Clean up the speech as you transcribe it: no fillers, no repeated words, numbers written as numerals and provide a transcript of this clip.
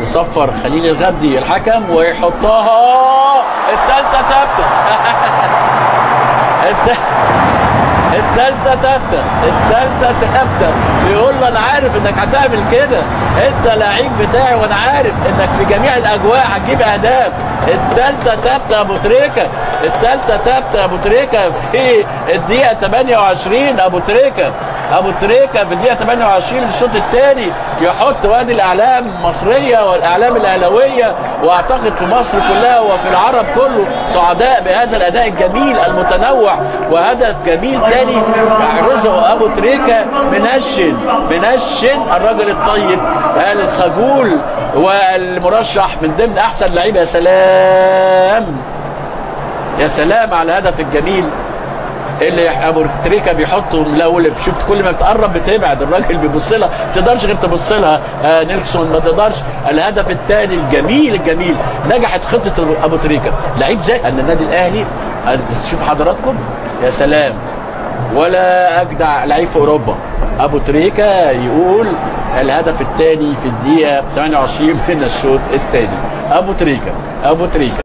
وصفر خليل الغدي الحكم ويحطها الثالثة ثابتة. الثالثة ثابتة، الثالثة ثابتة. بيقول له انا عارف انك هتعمل كده، انت لعيب بتاعي وانا عارف انك في جميع الاجواء هتجيب اهداف. الثالثة ثابتة يا ابو تريكه، الثالثة ثابتة يا ابو تريكه في الدقيقة 28. ابو تريكه، ابو تريكه في الدقيقة 28 للشوط الثاني يحط. وادي الاعلام المصرية والاعلام الاهلاوية واعتقد في مصر كلها وفي العرب كله سعداء بهذا الاداء الجميل المتنوع، وهدف جميل ثاني يعرضه ابو تريكه. منشن منشن الراجل الطيب الخجول والمرشح من ضمن احسن لعيبة. يا سلام يا سلام على الهدف الجميل اللي ابو تريكه بيحطه ملولب. شفت كل ما بتقرب بتبعد، الراجل بيبص لها، ما تقدرش غير تبص لها. نيلسون ما تقدرش. الهدف الثاني الجميل الجميل، نجحت خطه ابو تريكه، لعيب زي ان النادي الاهلي. شوف حضراتكم يا سلام، ولا اجدع لعيب في اوروبا. ابو تريكه يقول الهدف الثاني في الدقيقة 28 من الشوط الثاني. ابو تريكه، ابو تريكه.